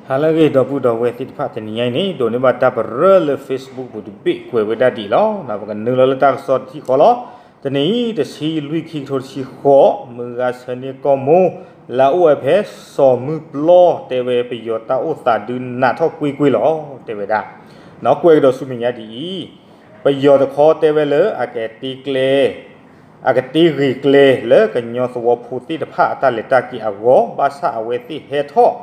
ဟါလၢအဂ့ၤ ဒီပုၢ်ဒီဝဲၢ်သ့ၣ်တဖၣ်, တနံၤညါအံၤန့ၣ် ဒိးန့ၢ်ဘၣ်တၢ်ပရၢလၢ Facebook ပူၤတဘ့ၣ် ကွဲးဝဲဒၣ်ဒ်အံၤလီၤ. ပကနုာ်လီၤလၢတၢ်ကစီၣ်တထံၣ်ဃီလီၤ. တနံၤအံၤ တဆံလွံၢ် ခံကထိတဆံဃိး, မုၢ်ဂၤဆၢန့ၢ်ကီၢ်မိၢ် လၢအအိၣ်ဝဲဖဲစီၤမုၢ်ပျီ တဲဝဲ ပယီၤတၢ်အိၣ်သးဒုးနးထီၣ်ကွ့ၢ်ကွ့ၢ်လီၤ တဲဝဲဒၣ်. ကွဲးကဒီးဆူမဲာ်ညါဒ်အံၤ, ပယီၤတခီတဲဝဲလၢအကတ့ကျဲ အကတ့ဂ့ၤကျဲလၢကညီသဝီဖိသ့ၣ်တဖၣ်အတၢ်လဲၤတၢ်က့ၤအဂီၢ်, ဘၣ်ဆၣ်အဝဲသ့ၣ်ဟဲထီၣ်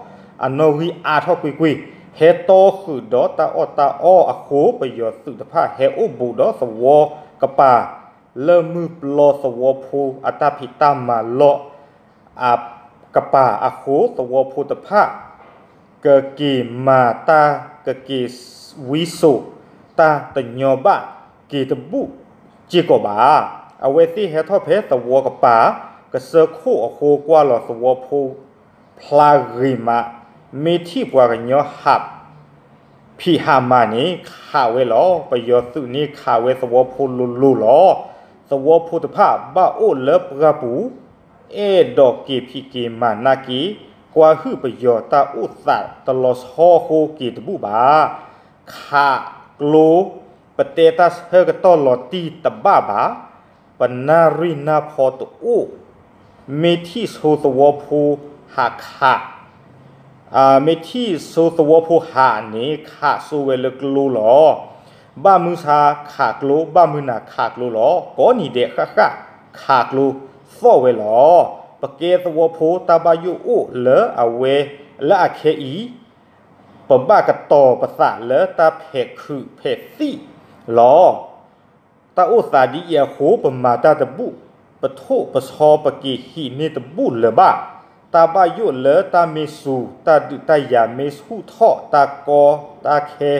အနီၣ်ဂံၢ်အါထီၣ်ကွ့ၢ်ကွ့ၢ်, ဟဲတီဃုာ်ဒီးတၢ်အီၣ်တၢ်အီအဃိ ပယီၤသုးတဖၣ်ဟဲအိၣ်ဘူးဒီးသဝီကပၤ လၢမုၢ်ပျီသဝီဖိအတၢ်ဖံးတၢ်မၤလီၢ် အကပၤအဃိ သဝီဖိတဖၣ် ကက့ၤမၤတၢ် ကက့ၤဝံစိာ်တၢ်တညီဘၣ်က့ၤတဘူၣ်စ့ၢ်ကီးဘၣ်. အဝဲသ့ၣ်ဟဲထီၣ်ဖဲသဝီကပၤ ကစၢၢ်ခိၣ်အဃိ ကွၢ်လီၤသဝီဖိဖျါဂ့ၤမး, မ့ၢ်ထံၣ်ပှၤကညီဟး ဖံးဟးမၤန့ၣ် ခးဝဲလီၤ. ပယီၤသုးန့ၣ်ခးဝဲသဝီဖိလိၤလိၤလီၤ. သဝီဖိတဖၣ်ဘၣ်အိၣ်လၢပှၢ်ပူၤ အဲၣ်ဒိးက့ၤဖံးက့ၤမၤနာ်က့ၤ ကွၢ်ဟုၣ်ပယီၤတၢ်အိၣ်သးတလီၤဆီအဃိ က့ၤတဘူၣ်ဘၣ်. ခးကျိ ပတဲတၢ်ဆၢကတီၢ်လီၤတံၢ်တဘၣ်ဘၣ်, ပနၢ်ရံၣ်နၢ်ဖီတအိၣ်, မ့ၢ်ထံၣ်ဆိသဝီဖိဟးခး မ့ၢ်ထံၣ်ဆိသဝီဖိဟးန့ၣ် ခးဆိဝဲလၢကျိလီၤ. ဘၣ်မုၢ်ဆါခးကျိ, ဘၣ်မုၢ်နၤခးကျိလီၤ. ကိးနံၤဒဲးဃၣ်ဃၣ် ခးကျိသီၣ်ဝဲလီၤ. ပကဲသဝီဖိတၢ်ဘၣ်ယိၣ်အိၣ်လၢအဝဲလၢအခဲအံၤ, ပဘၣ်ကတီၤပသးလၢတၢ်ဖဲးခုးဖဲးသံၣ်လီၤ. တၢ်အိၣ်သးဒ်အံၤအဃိ ပမၤတၢ်တဘူၣ်, ပထိၣ်ပဆီပက့ၤဟံးန့ၢ်တဘူၣ်လၢၤဘၣ်. တၢ်ဘၣ်ယိၣ်လၢတၢ်မ့ၢ်စူၤ, တၢ်ဒုးတၢ်ယၤမ့ၢ်ဆူၣ်ထီၣ်, တၢ်ကီတၢ်ခဲ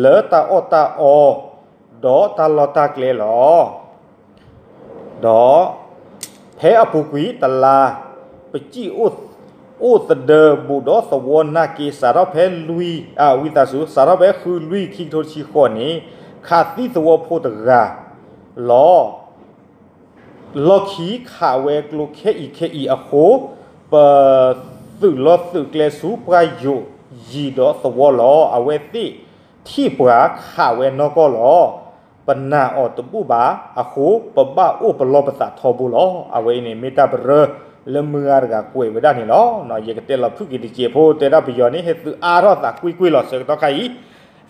လၢတၢ်အီၣ်တၢ်အီ ဒီးတၢ်လီၢ်တၢ်ကျဲလီၤ. ဒီး ဖဲအပူၤကွံာ်တလါ ပစံၣ်အိၣ်သဒၢဘူးဒီးသဝီနာ်က့ၤ စးထီၣ်ဖဲလွံၢ်, ဝံသးစူၤ, စးထီၣ်ဖဲဃုလွံၢ် ခံကထိတဆံဃိးန့ၣ် ခးသံသဝီဖိတဂၤလီၤ. လီၢ်ခံခးဝဲကျိခဲအံၤခဲအံၤအဃိ ပသုးလီၢ်သုးကျဲဆူပှၢ်ယိာ်ယံၤဒီးသဝီလီၤ. အဝဲသ့ၣ်ထံၣ်ပှၤခးဝဲနီၢ်ကီၢ်လီၤ. ပနာ်အီၤတဘူၣ်ဘၣ်အဃိ ပဘၣ်အိၣ်ပလီၢ်ပသးထီဘိလီၤ. အဝဲအံၤန့ၣ် မ့ၢ်တၢ်ပရၢလၢမုၢ်ဂၤတဂၤကွဲးဝဲဒၣ်န့ၣ်လီၤ. ယကတဲလီၤဖုၣ်က့ၤတစဲးဖိ တဲဒၣ်ပယီၤန့ၣ် ဟဲသုးအါထီၣ်သးကွ့ၢ်ကွ့ၢ်လီၤ. ဆၢကတီၢ်ခါအံၤ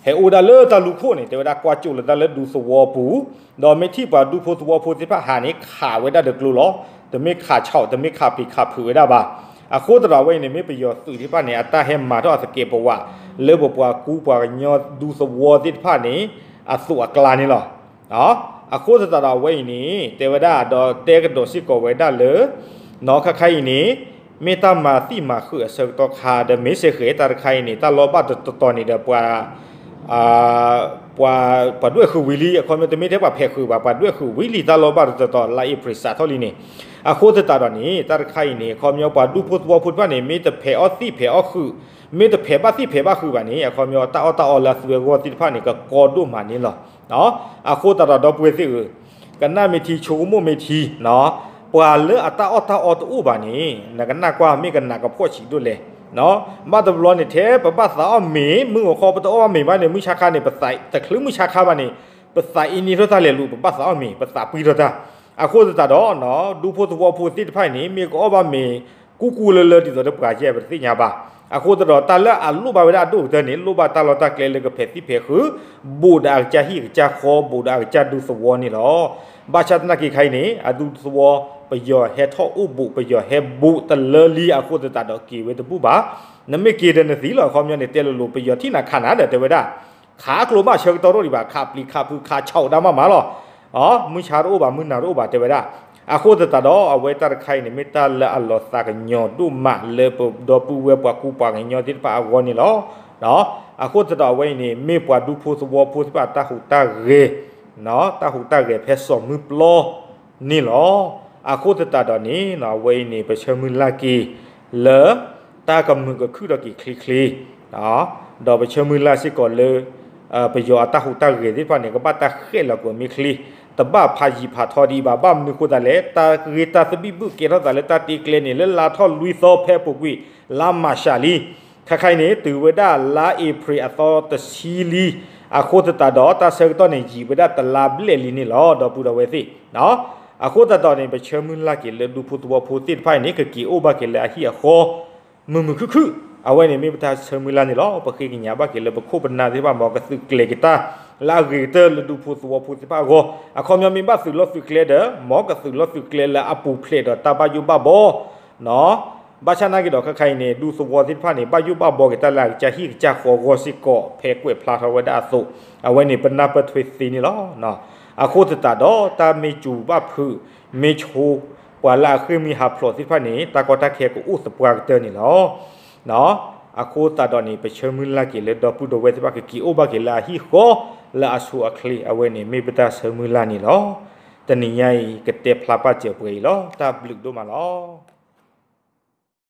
ဟဲအိၣ်ဒၣ်လၢတၢ်လူၢ်ခိၣ်န့ၣ် တဲဝဲဒၣ်ကွၢ်ကၠိလီၤတၢ်လၢဒူသဝီပူၤ, ဒီးမ့ၢ်ထံၣ်ပှၤဒူဖိသဝီဖိသ့ၣ်တဖၣ်ဟးန့ၣ် ခးဝဲဒၣ်ဒီးကျိလီၤ. တမ့ၢ်ခးဆီၣ်, တမ့ၢ်ခးပျံၤခးဖုးဝဲဒၣ်ဘၣ်. အဃိသတးဒီးအဝဲအံၤန့ၣ် မ့ၢ်ပယီၤသုးသ့ၣ်တဖၣ်န့ၣ် အတၢ်ဟဲမၤထီၣ်အသကဲးပဝး လၢပပှၤကူပှၤကညီဒူသဝီသ့ၣ်တဖၣ်န့ၣ် အသိးအကျါန့ၣ်လီၤ. အဃိသတးဒီးအဝဲအံၤန့ၣ် တဲဝဲဒၣ်ဒီးတဲကဒီးစ့ၢ်ကီးဝဲဒၣ်လၢ ခါခါအံၤန့ၣ် မ့ၢ်တၢ်မၤသံၣ်မၤဃုာ်အဆၢကတီၢ်ခါ ဒီးမ့ၢ်စ့ၢ်ကီးတၢ်တခါအံၤန့ၣ် တၢ်လီၢ်ဘၣ်တတီၤတီၤန့ၣ်ဒီး ပှၤ ပှၤဒွဲၣ်ဃုာ်ဝံၤလံ အခီပညီ တမ့ၢ်ထဲပှၤဖဲးဃုာ်ဘၣ်, ပှၤဒွဲၣ်ဃုာ်ဝံၤလံ တၢ်လီၢ်ဘၣ်တတီၤတီၤ လါအ့ဖြ့ၣ်စးထီၣ်လံန့ၣ်. အဃိသတးဒီးန့ၣ် တၢ်တခါအံၤန့ၣ် အခီပညီ ပှၤဒူဖိသဝီဖိတဖၣ်န့ၣ် မ့ၢ်တဖဲးအီၣ်သံၣ်ဖဲးအီၣ်ဃုာ်, မ့ၢ်တဖဲးဘၣ်သံၣ်ဖဲးဘၣ်ဃုာ်ဘၣ်န့ၣ် အခီပညီ တၢ်အီၣ်တၢ်အီလၢအသုးဝဲအဂီၢ်သ့ၣ်တဖၣ်န့ၣ် ကကီဒိၣ်မးန့ၣ်လီၤ. အဃိသတးဒီး ဒီပုၢ်ဝဲၢ်သ့ၣ်ဧၢ, ကနၣ်မ့ၢ်ထံ ဆိကမိၣ်မ့ၢ်ထံ, ပှၤလၢအတၢ်အီၣ်တၢ်အီတအိၣ်ဘၣ်န့ၣ် နကနၣ်ကွၢ် မ့ၢ်ကနးကဖှီၣ်ဆံးဒိၣ်လဲၣ်. ဘၣ်တဘျီန့ၣ် ထဲပဘၣ်သးအီၣ်မ့ၤ မုၢ်ဂီၤခီ ပတအီၣ်ဘၣ်မ့ၤဘၣ်န့ၣ် မုၢ်ဆါခါန့ၣ် ပသးတချုးမုၢ်ဆါခါဘၣ်န့ၣ် ပသးအ့န့ထီၣ်တၢ်လဲၤလူၤ ပဘၣ်သးအီၣ်မ့ၤ ပသးပှံၢ်ထီၣ်တၢ်. အဃိသတးဒီး ဒူဖိသဝီဖိသ့ၣ်တဖၣ်အံၤန့ၣ် မ့ၢ်ကအီၣ်ဘၣ်မ့ၤ ကူကူလၢလၢဒ်သိးဒီးပှၤယဲၢ် ပတသ့ၣ်ညါဘၣ်. အဃိသတးဒီး တၢ်လၢအလိၣ်ဘၣ်ဝဲဒၣ်အဒိၣ်ကတၢၢ်န့ၣ် လိၣ်ဘၣ်တၢ်လီၢ်တၢ်ကျဲလၢကဖဲးသံၣ်ဖဲးဃုာ်, ဘူးဒီးအကစၢ်ဟံၣ်ကစၢ်ဃီ ဘူးဒီးအကစၢ်ဒူသဝီန့ၣ်လီၤ. ဘၣ်ဆၣ်သနာ်က့ခါအံၤန့ၣ် အဒူသဝီ ပယီၤဟဲထီၣ်အိၣ်ဘူး ပယီၤဟဲဘူးတလၢလံ အဃိသတးဒီးက့ၤဝဲတဘူၣ်ဘၣ်. နမ့ၢ်က့ၤဒီးနသံလီၤ. အခီပညီန့ၣ် တဲလိၤလိၤ ပယီၤထံၣ်နၤခးနၤဒီး တဲဝဲဒၣ် ခးကျိဘၣ်ဆၢကတီၢ်ရိၣ်ဒံးဘၣ်, ခးပျံၤခးဖုး ခးဆီၣ်ဒၣ်မးမးလီၤ. မုၢ်ဆါတအိၣ်ဘၣ် မုၢ်နၤတအိၣ်ဘၣ် တဲဝဲဒၣ်. အဃိသတးဒီး အဝဲတၢ်တခါအံၤန့ၣ် မ့ၢ်တၢ်လၢအလီၤသးကညီၤဒိၣ်မးလၢပဒီပုၢ်ဝဲၢ်ပှၤကူပှၤကညီသ့ၣ်တဖၣ်အဂီၢ်န့ၣ်လီၤ. အဃိသတးဒီးအဝဲအံၤန့ၣ် မ့ၢ်ပှၤဒူဖိသဝီဖိသ့ၣ်တဖၣ်တၢ်ဟူးတၢ်ဂဲၤ, တၢ်ဟူးတၢ်ဂဲၤဖဲစီၤမုၢ်ပျီန့ၣ်လီၤ. အဃိသတးဒီးန့ၣ် အဝဲအံၤန့ၣ် ပဆၢမုၢ်လၢ်က့ၤလၢ တၢ်ကမုာ်ကခုၣ်ထီၣ်က့ၤချ့ချ့ ဒီးပဆၢမုၢ်လၢ်စ့ၢ်ကီးလၢ ပယီၤအတၢ်ဟူးတၢ်ဂဲၤသ့ၣ်တဖၣ်န့ၣ် ကဘၣ်တၢ်ဃဲၣ်လီၤကွံာ်မ့ၢ်ချ့, တဘၣ်ဖးယံာ်ဖးထီဒံးဘၣ်. ဘၣ်မနုၤဃိသတးလဲၣ်, တၢ်ဂ့ၢ်တၢ်သဘံၣ်ဘုၣ်ကဲထီၣ်သးလၢတၢ်တ့ကျဲန့ၣ် လၢလါထီၣ်လွံၢ်သီဖဲအပူၤကွံာ် လါမၤရှးလံ. ခါခါအံၤန့ၣ် တုၤဝဲဒၣ်လါအ့ဖြ့ၣ်အသီတဆံလံ, အဃိသတးဒီး တၢ်ဆၢကတီၢ်န့ၣ် ယံာ်ဝဲဒၣ်တလါဘျဲၣ်လံန့ၣ်လီၤ ဒီပုၢ်ဒီဝဲၢ်သ့ၣ်. အဃိသတးဒီးန့ၣ် ပဆၢမုၢ်လၢ်က့ၤလၢဒူဖိသဝီဖိသ့ၣ်တဖၣ်အံၤန့ၣ် ကက့ၤအိၣ်ဘၣ်က့ၤလၢအဟံၣ်အဃီ မုာ်မုာ်ခုၣ်ခုၣ်, အဝဲန့ၣ်မ့ၢ်ပတၢ်ဆၢမုၢ်လၢ်န့ၣ်လီၤ. ပဃ့ကညးဘၣ်က့ၤလၢပခိၣ်ပနၢ်သ့ၣ်တဖၣ် မ်ကသုးကျဲၤကတၢၢ်လၢအဂ့ၤကတၢၢ်လၢဒူဖိသဝီဖိသ့ၣ်တဖၣ်အဂီၢ်, အခီပညီမ့ၢ်ဘၣ်သုးလီၢ်သုးကျဲဒီး မ်ကသုးလီၢ်သုးကျဲလၢအပူၤဖျဲးဒီးတၢ်ဘၣ်ယိၣ်ဘၣ်ဘီ ဘၣ်ဆၣ်နာ်က့ၤဒီး ခါခါအံၤန့ၣ် ဒူသဝီသ့ၣ်တဖၣ်န့ၣ် ဘၣ်ယိၣ်ဘၣ်ဘီက့ၤတၢ်လၢအကစၢ်ဟံၣ်ကစၢ်ဃီအဂီၢ်စ့ၢ်ကီး ဖဲကွဲးဖျါထီၣ်ဝဲဒၣ်အသိး, အဝဲန့ၣ်ပနၢ်ပၢၢ်ထွဲသ့န့ၣ်လီၤ. အဃိသတးဒီး တၢ်မ့ၢ်စူၤဘၣ်ဖုး မ့ၢ်ဆိပှၤလၢအဃ့ၢ်မှံဟးဖျိးသ့ၣ်တဖၣ်န့ၣ် တၢ်ကီတၢ်ခဲကအိၣ်သပှၢ်ကတၢၢ်န့ၣ်လီၤ. အဃိသတးဒီးန့ၣ် ပဆၢမုၢ်လၢ်က့ၤလၢဒီပုၢ်ဒီဝဲၢ်သ့ၣ်တဖၣ် ကက့ၤအိၣ်ဘၣ်က့ၤလၢအဟံၣ်ဃီ လၢအဆိအချ့ အဝဲန့ၣ်မ့ၢ်ပတၢ်ဆၢမုၢ်လၢ်န့ၣ်လီၤ. တနံၤညါအံၤ ကတဲဖျါပာ်စၢၤပှဲၤအံၤလီၤ. တၢ်ဘျုးဒိၣ်မးလီၤ.